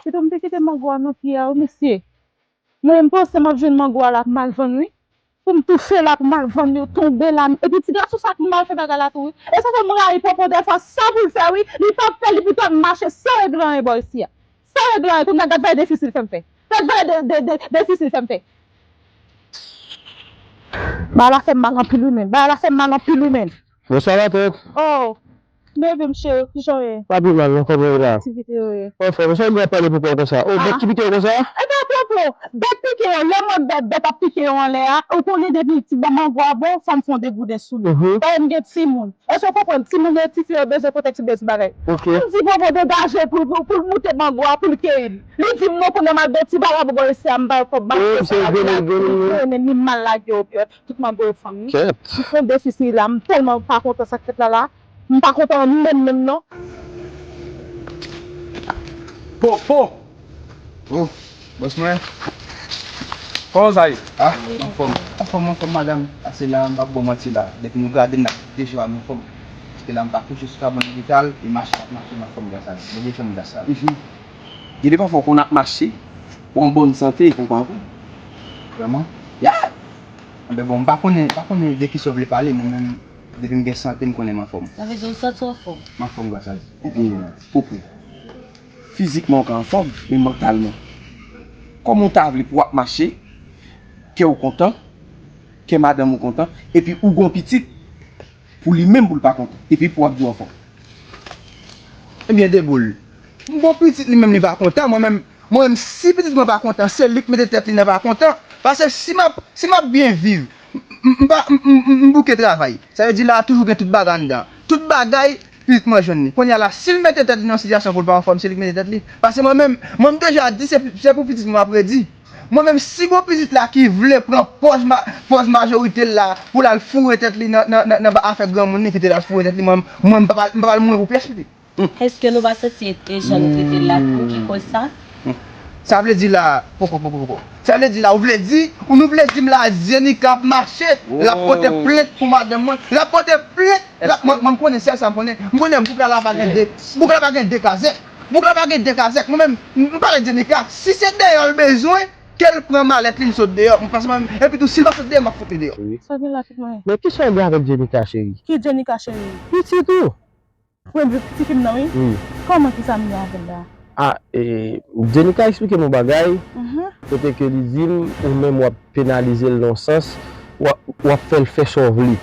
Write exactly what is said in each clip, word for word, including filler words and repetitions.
Pito m te kite mango a nan pye a wi mesye. Mwen menm panse m ap jwenn mango a la pou m al vann wi. Pou m touche la pou m al vann yo tonbe la. Epi ti gason sa ki mal fè bagay la tou wi. E sa fè m rayi Popo dèfwa sa pou l fè wi. Li p ap fè li pito ap mache san regle anyen bò isi a. San regle anyen kounye a gad vay defisil fè m fè. Gad vay de, de, de, defisil fè m fè. Bagay la fè m mal anpil wi menn. Bagay la fè m mal anpil wi menn. Bonswa matant. Oh, leve m cheri, kijan w ye? Pa pi mal non, kòman w ye la? Aktivite yo ye? Anfòm, sa w ap pale pou kò w konsa? Oh, bèt ki pike w konsa? E pa pwopo, bèt pike yo, lè mwen bèt, bèt ap pike yo anlè a, ou konnen depi ti bon mango a bon, fò m fè yon degouden sou li. Paske m gen timoun. Èske w konprann? Timoun yo, tifi yo bezwen pwoteksyon, bezwen bagay. Ok. M di Popo degaje pou, pou, pou l moute mango a, pou l keyi l. Li di m non, kounye a m al gen ti vagabon bò isi a, m ba l kòb, m ba l kòb, sa la vin la trennen, ni m mal lage yo, tout mango yo fanm wi. Kèt. M pran defisil la, m tèlman pa kontan sa k fèt la la. M pa kontan menm menm non. Popo! Oh, bòs mwen. Kòman sa ye? Ah, anfòm. Anfòm, anfòm, madanm. Ase la, m p ap ba w manti la. Depi nou gade n ap de jou a, m anfòm. Paske la, m pa kouche sou kabòn lopital, e mache ap mache, m anfòm gras a Dye. Bondye fè m gras la. Gen de pafwa w konn ap mache, ou an bòn sante, ou pa anfòm. Vrèman? Ya! Anben bon, m pa konnen, m pa konnen de kisa w vle pale, mwen menm, depi m gen sante, m konnen m anfòm. Sa vle di w santi w anfòm? M anfòm gras a Dye. Ebyen, Popo, fizikman w ka anfòm, men mantalman. Kòman w ta vle pou w ap mache, kè w kontan, kè madanm ou kontan, epi ou gon pitit, pou li menm pou l pa kontan. Epi pou w ap di w anfòm. Ebyen, deboul. M gon pitit li menm li pa kontan, mwen menm, mwen menm si pitit mwen pa kontan, se li k mete tèt li nan pa kontan. Paske si m ap, si m ap byen viv, m, m, m pa, m, m, m, m bouke travay. Sa vle di la toujou gen tout bagay anndan. Tout bagay, pitit mwen jwenn li. Kounye a la, si l mete tèt li nan sitiyasyon pou l pa anfòm, se li k mete tèt li. Paske mwen menm, mwen m deja di se, se pou pitit mwen m ap redi. Mwen menm, si gon pitit la ki vle pran pòz ma-, pòz majorite l la, pou l al foure tèt li nan, nan, nan, nan afè granmoun li, kite l al foure tèt li, mwen, mwen, m pa, m pa al mouri pou pyès pitit. Èske nou pa santi e jan nou trete l la tou ki koz sa? Sa vle di la, poko, poko, poko. Sa vle di la, ou vle di, ou nou vle di m la, Jenika ap mache, l ap pote plent pou madanm mwen, l ap pote plent, l ap, mwen, mwen, m konnen sèl sa m konnen, m konnen boug la, la pa gen de, boug la pa gen de kazèk. Boug la pa gen de kazèk. Mwen menm, m pale Jenika. Si se deyò l bezwen, ke l pran malèt li, l sot deyò. Mwen panse mwen menm, epi tou, si l pa sot deyò, m ap fout li deyò. Wi. Sa gen la tout mwen. Men kisa w gen avèk Jenika, cheri? Ki Jenika, cheri? Pitit ou. Mwen di ti fi m nan, wi. Wi. Kòman, kisa m gen avè l la? A, e, Jenika eksplike m yon bagay, kote ke li di m, ou menm w ap penalize l nan yon sans, w ap, w ap fè l fè sa w vle.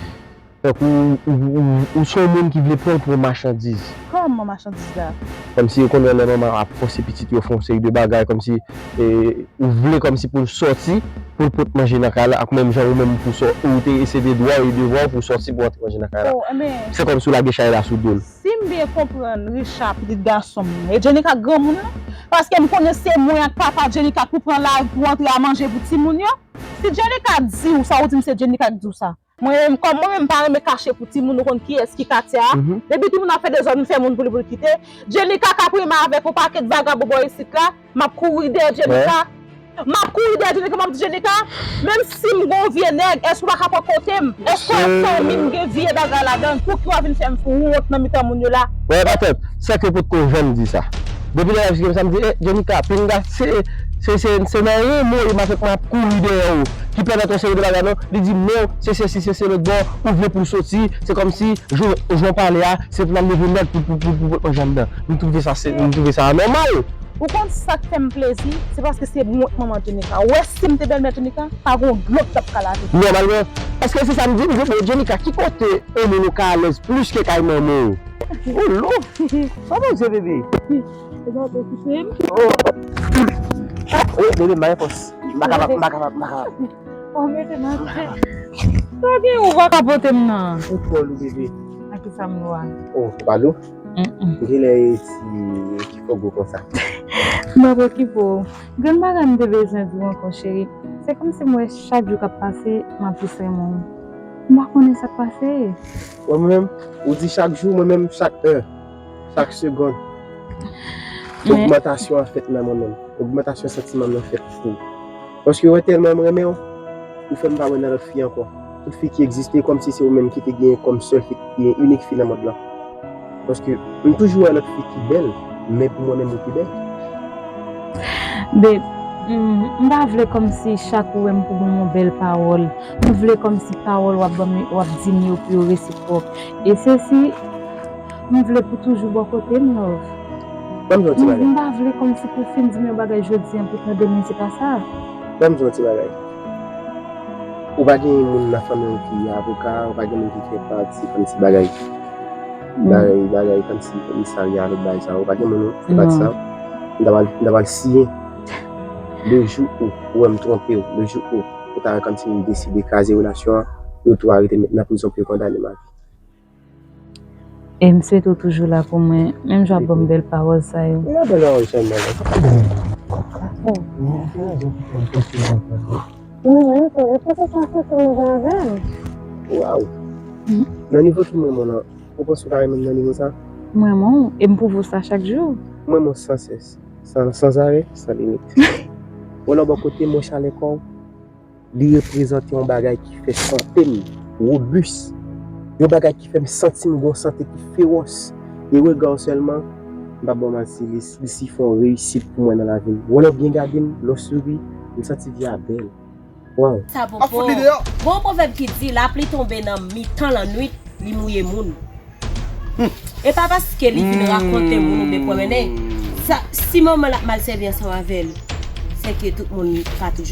Tankou ou, ou, ou, ou se yon moun ki vle pran l pou yon machandiz. Kòman machandiz la? Kòmsi ou konnen lè manman ap fòse pitit yo fè yon seri de bagay, kòmsi, e, ou vle kòmsi pou l sòti, pou l pot manje nan kay la, ak menm jan ou menm pou sò-, ou te, se te dwa w e devwa w pou w sòti pou w antre manje nan kay la. Oh, enben. Se kòmsi w lage chay la sou do l. Si m byen konprann, Richard, pitit gason m, e Jenika granmoun nan, paske m konnen se mwen ak papa Jenika pou pran lari pou antre a manje pou timoun yo. Si Jenika di w sa, ou di m se Jenika k di w sa. Mwen menm, kòm mwen menm m pa renmen kache pou timoun, ou konn kiyès ki katye a. Depi timoun ap fè dezòd, m fè moun pou li, pou l kite. Jenika ka primen avèk yon pakèt vagabon bò isit la, m ap kouri dèyè Jenika. M ap kouri dèyè Jenika, m ap di Jenika, menm si m gon vye nèg, èske w pa ka pran kote m? Èske w wè fanmi m gen vye bagay ladan l? Pouki w ap vin fè m wont nan mitan moun yo la? Wè, patèt, sèke potko janm di sa. Depi lè y ap esplike m sa, m di, eh, Jenika, pinga, se, se, se, se nan yon mo, e m avèk mwen ap kouri dèyè w. Ki pèmèt yon seri de bagay, non? Li di, non, se sesi, se, se lòt bò, ou vle pou l soti, se kòmsi, jan, jan w pale a, se pou l al leve nèg pou, pou, pou, pou pot manje anndan. M twouve sa, se, m twouve sa anòmal. Ou konn sa k fè m plezi, se paske se wont manman Jenika. Ou wè si m te bèlmè Jenika, pa gon dlo k t ap ka lave. Nòmalman, paske se sa m di, m di, bon, Jenika, ki kote yon moun ou ka alèz plis ke kay manman w? Oh, lou! Sa Bondye, bebe? E pa w te kite m? Oh. Oh, bebe, m pa gen fòs. M pa kapab, m pa kapab, m pa kapab. Ou mete m atè. Sa gen ou pa ka pote m nan? Ou twò lou, bebe. A ki sa m lou a? Oh, ou pa lou? Mm-mm. Genlè e ti, ti fogo konsa. M pa preokipe w. Gen bagay m te bezwen di w ankò, cheri. Se kòmsi m wè chak jou k ap pase, m ap jis renmen w. M pa konnen sa k pase. Wè mwen menm, ou di chak jou, mwen menm chak è, chak segonn. Men ogmantasyon an fèt nan mwen menm. Ogmantasyon santiman m nan fèt pou ou. Paske wè tèlman m renmen w, ou fè m pa wè nan lòt fi ankò. Tout fi ki egziste, kòmsi se ou menm ki te genyen kòm sèl fi, ki gen inik fi nan mond lan. Paske m toujou wè lòt fi ki bèl, men pou mwen menm ou pi bèl. Babe, m, m pa vle kòmsi chak ou wè m pou ban w yon bèl pawòl. M vle kòmsi pawòl w ap ban m, w ap di m yo pou yo resipwòk. E se si m vle pou toujou bò kote m, love. Ban m di yon ti bagay. M pa vle kòmsi pou w fin di m yon bagay jodi an, poutan demen se pa sa. Ban m di yon ti bagay. Ou pa gen moun nan fanmi w ki avoka, ou pa gen moun ki fè pati kòmsi bagay, bagay, bagay kòmsi komisarya, lòt bagay sa, ou pa gen moun ki fè pati sa. M ta pral, m ta pral siyen. Le jou ou, ou wè m twonpe w, le jou ou, ou ta wè kòmsi m deside kraze relasyon an, yo tou arete m met nan prizon pou yo kondane m a vi. E m swete w toujou la pou mwen, menm jan w ap ban m bèl pawòl sa yo. Ou nan bèl pawòl sèlman la. Mwen menm tou, e poukisa w santi m jan avè m? Waw. Nan nivo ki m renmen w lan, ou panse w ka renmen m nan nivo sa? M renmen w, e m pwouve w sa chak jou. M renmen w san sès, san, san zarè, san limit. Ou wè lè w bò kote m, wè chalè kò w. Li reprezante yon bagay ki fè sante m wobis, yon bagay ki fè m santi m gen yon sante ki fewòs. E rega w sèlman, m pa ba w manti, li, li sifon reyisit pou mwen nan lavi m. Wè lè w byen gade m, lè w souri, m santi vi a bèl. Waw. Sa bon. Ap fout li deyò. Gon pwovèb ki di, lapli tonbe nan mitan lannwit, li mouye moun. E pa paske li vin rakonte moun oubyen pwomennen. Sa, si manman l ap mal sèvi ansanm avè l, se ke tout moun pa toujou